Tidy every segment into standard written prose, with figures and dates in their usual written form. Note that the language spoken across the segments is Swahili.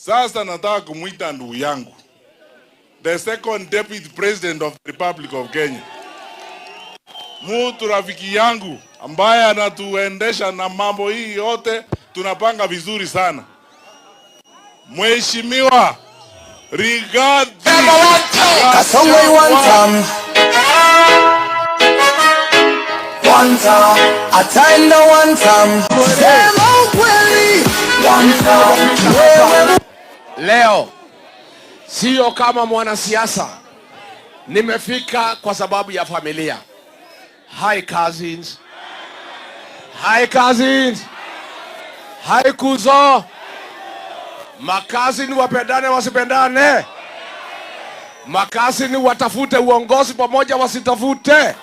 Sasa nataka kumwita ndugu yangu, the second deputy president of the Republic of Kenya, mutu rafiki yangu ambaye anatuendesha na mambo hii yote tunapanga vizuri sana, Mheshimiwa Rigathi Kasongo you want some. One time. Ataenda one time. Sema ukweli. One time. Wewe. Leo sio kama mwanasiasa, nimefika kwa sababu ya familia. Hi cousins, hi cousins, hi kuzo. Macousin wapendane wasipendane? Macousin watafute uongozi pamoja wasitafute?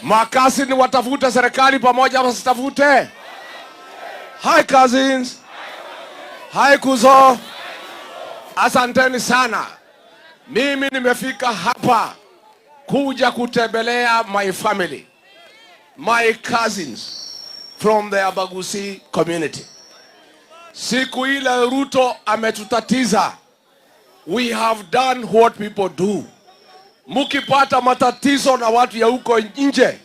Macousin watafute serikali pamoja wasitafute? Hi cousins, hi kuzo. Asanteni sana. Mimi nimefika hapa kuja kutembelea my family, my cousins from the Abagusi community. Siku ile Ruto ametutatiza, we have done what people do. Mukipata matatizo na watu ya huko nje,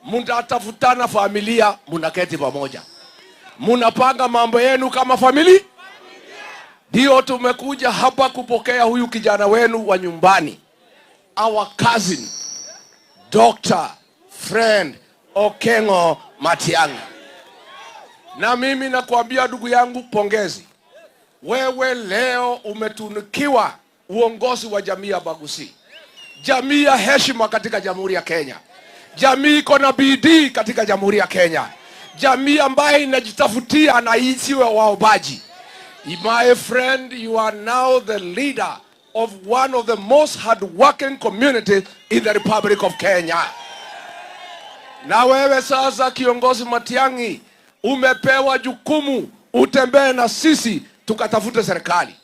munatafutana familia, munaketi pamoja, munapanga mambo yenu kama family. Ndio tumekuja hapa kupokea huyu kijana wenu wa nyumbani, our cousin Dr. Fred Okengo Matiang'i. Na mimi nakuambia ndugu yangu, pongezi. Wewe leo umetunukiwa uongozi wa jamii ya Bagusi, jamii ya heshima katika Jamhuri ya Kenya, jamii iko na bidii katika Jamhuri ya Kenya, jamii ambaye inajitafutia na isiwe waombaji. My friend, you are now the leader of one of the most hardworking communities in the Republic of Kenya. Na wewe sasa, kiongozi Matiang'i, umepewa jukumu utembee na sisi tukatafute serikali.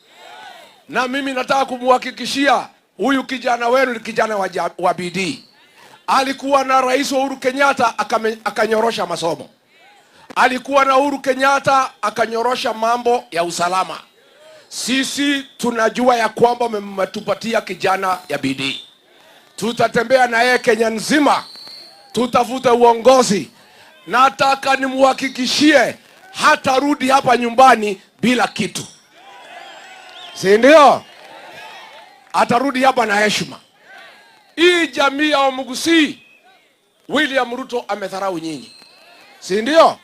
Na mimi nataka kumhakikishia huyu kijana wenu ni kijana wa bidii. Alikuwa na Rais Uhuru Kenyatta akanyorosha masomo, alikuwa na Uhuru Kenyatta akanyorosha mambo ya usalama. Sisi tunajua ya kwamba mmetupatia kijana ya bidii, tutatembea na yeye Kenya nzima, tutafute uongozi. Nataka nimuhakikishie hatarudi hapa nyumbani bila kitu, si ndio? Atarudi hapa na heshima. Hii jamii ya Wamugusii, William Ruto amedharau nyinyi, si ndio?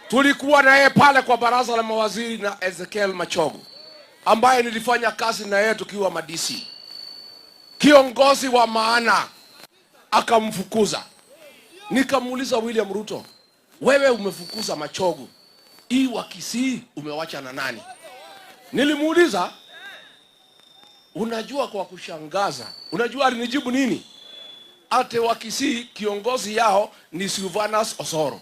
Tulikuwa na yeye pale kwa baraza la mawaziri na Ezekiel Machogu ambaye nilifanya kazi na yeye tukiwa maDC, kiongozi wa maana, akamfukuza. Nikamuuliza William Ruto, wewe umefukuza Machogu, hii wa Kisii umewacha na nani? Nilimuuliza, unajua, kwa kushangaza, unajua alinijibu nini? Ate wa Kisii kiongozi yao ni Silvanus Osoro.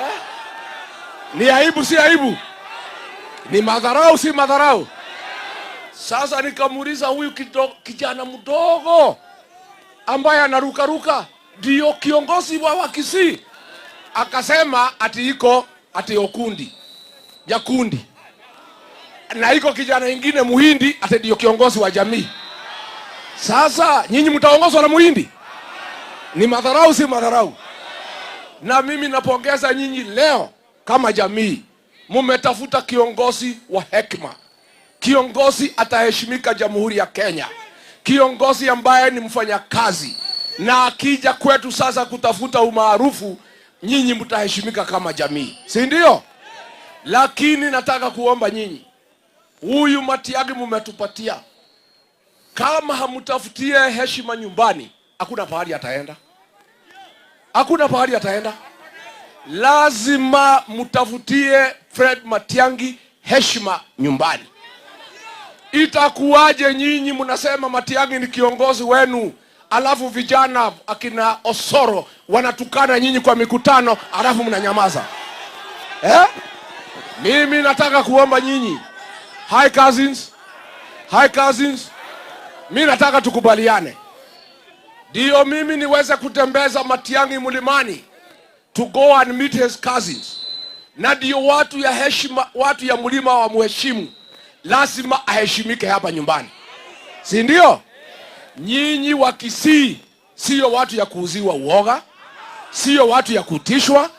Eh? Ni aibu, si aibu? Ni madharau, si madharau? Sasa nikamuuliza huyu kijana mdogo ambaye anarukaruka ndio kiongozi wa Wakisii, akasema ati iko ati Okundi Nyakundi na iko kijana ingine Muhindi ati ndio kiongozi wa jamii. Sasa nyinyi mtaongozwa na Muhindi? Ni madharau, si madharau? Na mimi napongeza nyinyi leo kama jamii, mumetafuta kiongozi wa hekima, kiongozi ataheshimika Jamhuri ya Kenya, kiongozi ambaye ni mfanyakazi, na akija kwetu sasa kutafuta umaarufu, nyinyi mtaheshimika kama jamii, si ndio? Lakini nataka kuomba nyinyi, huyu Matiang'i mumetupatia, kama hamtafutie heshima nyumbani, hakuna pahali ataenda, hakuna pahali ataenda. Lazima mtafutie Fred Matiang'i heshima nyumbani. Itakuwaje nyinyi mnasema Matiang'i ni kiongozi wenu, alafu vijana akina Osoro wanatukana nyinyi kwa mikutano, alafu mnanyamaza eh? Mimi nataka kuomba nyinyi, hi cousins, hi cousins, mi nataka tukubaliane, ndio mimi niweze kutembeza Matiang'i mlimani to go and meet his cousins. Na ndio watu ya heshima, watu ya mlima wa muheshimu, lazima aheshimike hapa nyumbani, si ndio? Nyinyi wa Kisii sio watu ya kuuziwa uoga, sio watu ya kutishwa.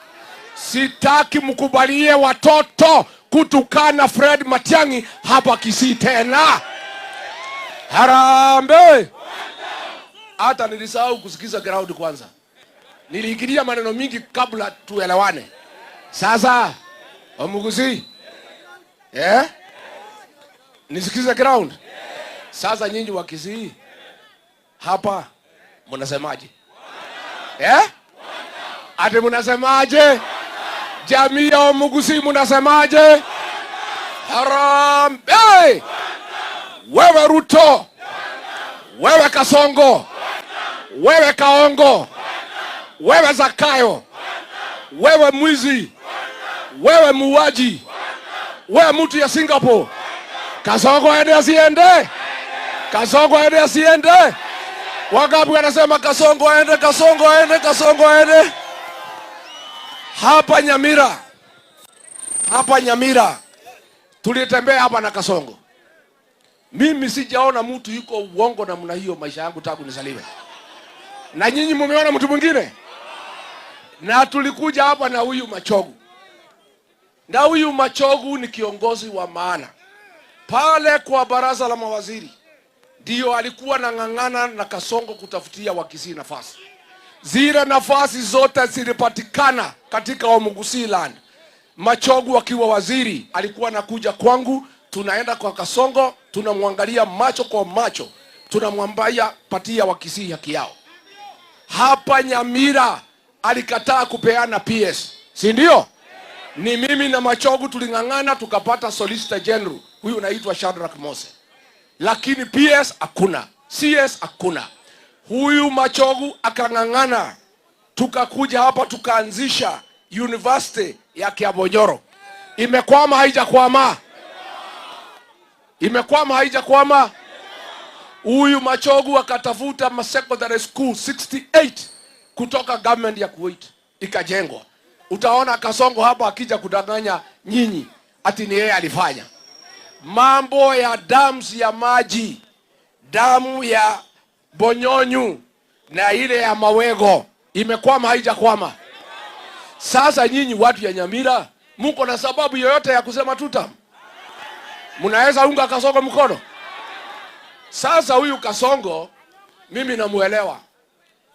Sitaki mkubalie watoto kutukana Fred Matiang'i hapa Kisii tena. Harambee! Hata nilisahau kusikiza ground kwanza, niliingilia maneno mingi kabla tuelewane. Sasa Omugusi, eh? Nisikize ground. Sasa nyinyi wa Kisii hapa mnasemaje? Eh? Ati mnasemaje? Jamii ya Omugusi mnasemaje? Harambee! Wewe Ruto, wewe Kasongo, wewe Kaongo, wewe Zakayo, wewe mwizi, wewe muuaji, wewe mtu ya Singapore. Kasongo aende asiende? Kasongo aende asiende? Wangapi wanasema Kasongo aende, Kasongo aende, Kasongo aende? Hapa Nyamira, hapa Nyamira tulitembea hapa na Kasongo. Mimi sijaona mtu yuko uongo namna hiyo maisha yangu tangu nizaliwe. Na nyinyi mumeona mtu mwingine? Na tulikuja hapa na huyu Machogu, na huyu Machogu ni kiongozi wa maana pale kwa baraza la mawaziri, ndio alikuwa nang'ang'ana na Kasongo kutafutia Wakisii nafasi. Zile nafasi zote zilipatikana katika Omugusi land. Machogu akiwa waziri alikuwa anakuja kwangu, tunaenda kwa Kasongo, tunamwangalia macho kwa macho, tunamwambia patia Wakisii haki yao. Hapa Nyamira alikataa kupeana PS, si ndio? Ni mimi na Machogu tuling'ang'ana tukapata Solicitor General, huyu unaitwa Shadrack Mose, lakini PS hakuna, CS hakuna. Huyu Machogu akang'ang'ana, tukakuja hapa tukaanzisha university ya Kiabonyoro. Imekwama haijakwama? Imekwama haijakwama? Huyu Machogu akatafuta ma secondary school 68 kutoka government ya Kuwait ikajengwa. Utaona Kasongo hapa akija kudanganya nyinyi ati ni yeye alifanya mambo ya dams ya maji, damu ya Bonyonyu na ile ya Mawego imekwama haijakwama? Sasa nyinyi watu ya Nyamira muko na sababu yoyote ya kusema tutam? Mnaweza unga Kasongo mkono? Sasa huyu Kasongo mimi namuelewa.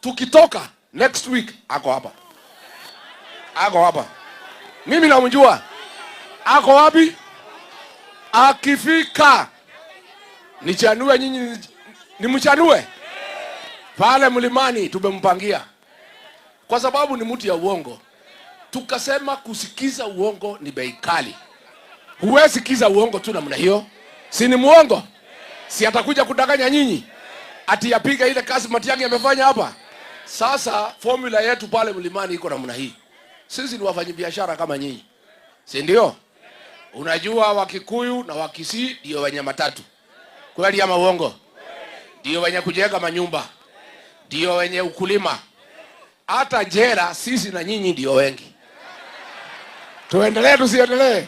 Tukitoka next week ako hapa, ako hapa, mimi namjua. Ako wapi? Akifika nichanue nyinyi, nimchanue pale mlimani, tumempangia kwa sababu ni mtu ya uongo. Tukasema kusikiza uongo ni bei kali. Huwezi sikiza uongo tu namna hiyo, si ni muongo? Si atakuja kudanganya nyinyi ati yapiga ile kazi Matiang'i amefanya hapa. Sasa formula yetu pale mlimani iko namna hii. Sisi ni wafanyabiashara kama nyinyi, si ndio? Unajua Wakikuyu na Wakisii ndio wenye matatu, kweli ama uongo? Ndio wenye kujenga manyumba, ndio wenye ukulima. Hata jela sisi na nyinyi ndio wengi. Tuendelee tusiendelee?